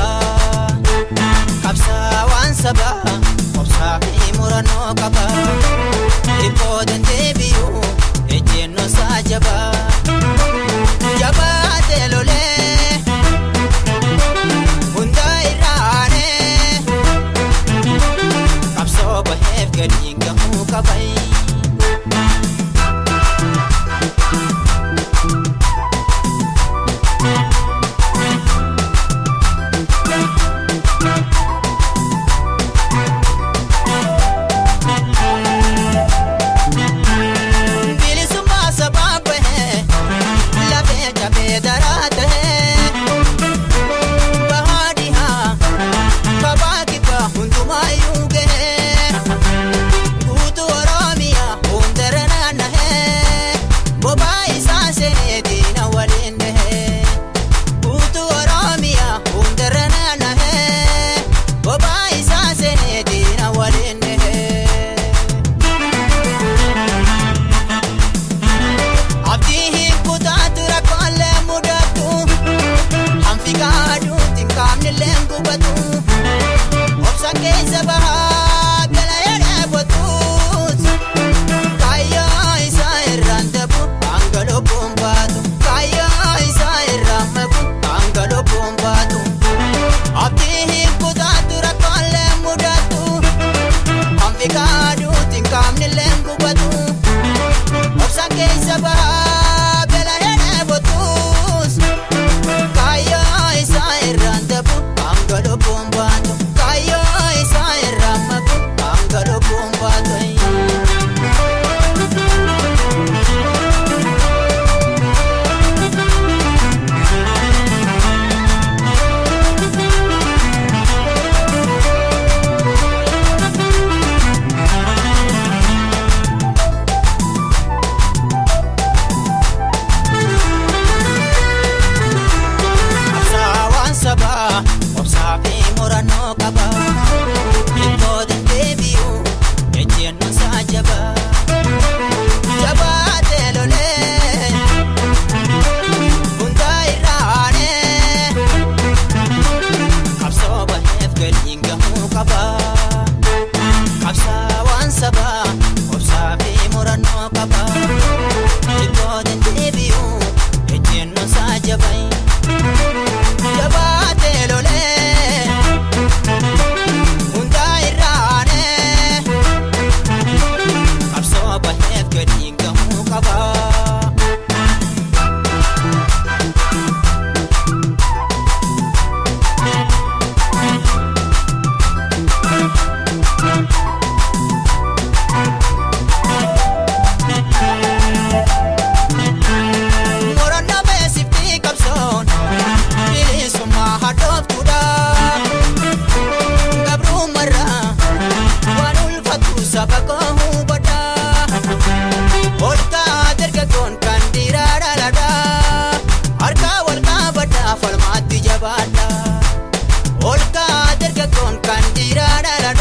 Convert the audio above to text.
qaba. Qabsaawaan sabaa obsaa fi murannoo qaba. Dhibboo dandeebi'uu ejjennoo isaa jabaa. Jabaatee lolee hunda irraanee qabsoo baheef gadi gahuu qaba. Bilisummaa sabaa bahee lafee cabee daraa tahee bahaa dhihaa kabaa kibbaa hundumaayyuu gahee guutuu Oromiyaa hundarra naannahee bobaa isaa seenee diina waliin dhahee guutuu Oromiyaa hundarra naannahee bobaa isaa seenee diina waliin dhahee. Abdii hin kutaatu rakkoolee mudatu hanfi kaaduutti hin qaamnillee gubatu obsa keessa bahaa gala dheebotus kaayyoo isaa irraan dabu hanga lubbuun baatu kaayyoo isaa irraan mabu hanga lubbuun baatu. Abdii hin kutaatu rakkoolee mudatu hanfi kaaduutti hin qaamnillee gubatu. Obsa keessa bahaa bela dheebotus kaayyoo isaa irraan dabu hanga lubbuun baatu kaayyoo isaa irraan mabu hanga lubbuun baatu. Qabsaawaan sabaa obsaa fi murannoo qaba. Dhibboo dandeebi'uu ejjennoo isaa jabaa. Jabaatee lolee hunda irraanee qabsoo baheef galiin gahuu qaba. Qabsaawaan sabaa obsaa fi murannoo qaba. Dhibboo dandeebi'uu ejjennoo isaa jabaa. Jabaatee lolee hunda irraanee qabsoo baheef gadiin gahuu qaba. Murannoo beeksiftii qabsoon bilisummaa hadhooftuudha. Gabrummarraa waan ulfaatu saba koo hubadha. Olkaa dargaggoon kan dhiiraa dhaladha. Harka wal qabadha falmaatti jabaadha. Olkaa dargaggoon kan dhiiraa dhaladha.